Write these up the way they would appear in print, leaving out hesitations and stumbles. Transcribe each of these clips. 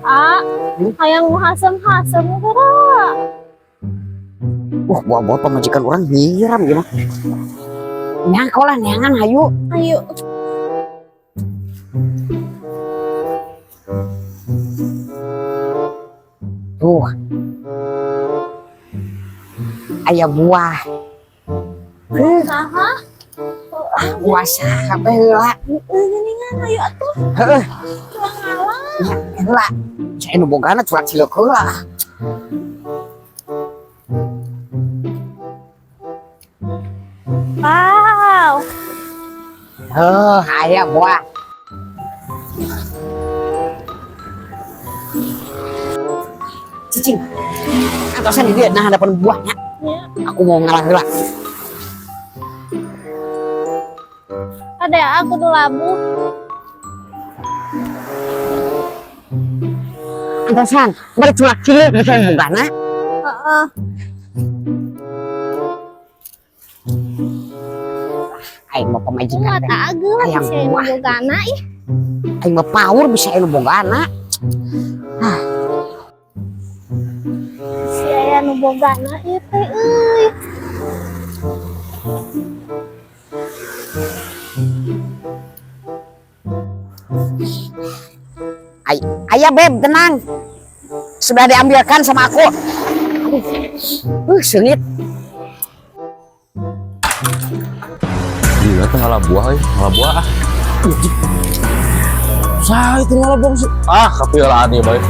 Ah, hayang nu hasem-hasem geura. Wah, buah-buah pamajikan urang nyiram ieu mah. Neang lah, neangan hayu. Ayo. Tuh. Aya buah. Saha? Buah saha teh heula. Heeh, geuningan ayo atuh. Heeh, Curang ngalah. heula. Saya nu bogana curak cileuk heula. Wow. Heuh, aya buah. Cicing. Antosan di dieu nah hadapan buahnya. Ya. Aku mau ngalah heula. Ada aku tuh labu. Antosan, bari curak cileuk geus bogana. Heeh. Aing mah pamajikan teh. Mata ageung Hayang bisa nu buah. Bogana ih. Aing mah power bisa anu bogana. Si aya nu bogana ieu teh euy. Ay, ayah beb, tenang. Sudah diambilkan sama aku. Aduh, sengit. Gila tuh ngalah buah euy, ngalah buah ah. Sah itu ngalah buah sih. Ah, kapilaan ieu bae.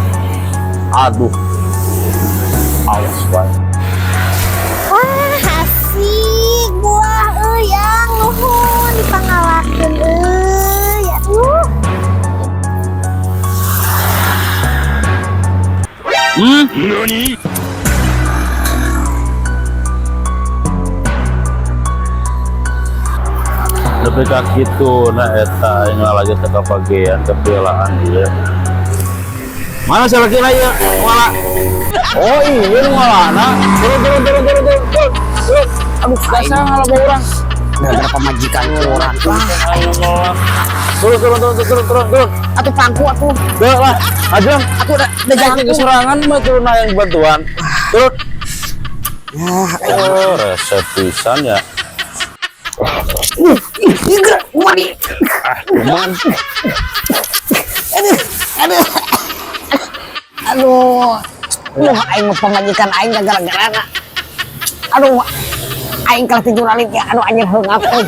Aduh. Awas bae. Wah, asik buah euy yang nuhun dipangalakeun euy. Aduh. Lebih ka kitu nah eta aing lagi teh kapagean kepilaan ieu. Mana salakina ieu? Ngala. Oh iya nu ngalana. Turun turun turun turun turun turun. Turun. Aduh, dasar ngalah buah urang. Gara-gara pamajikan urang. Wah, Aing nolak. Turun turun turun turun turun turun. atuh pangku atuh. Duh lah, aja. Atuh udah Jangan jangkung. keserangan mah turun yang bantuan. Turun. Ya, Oh, resep pisan ya. ih, ih, gerak, mati. Ah, cuman Aduh, aduh. Aduh. Duh, aing mah pamajikan aing gara-gara. Aduh, aing kalah tidur alik ya. Aduh, anjir heungap euy.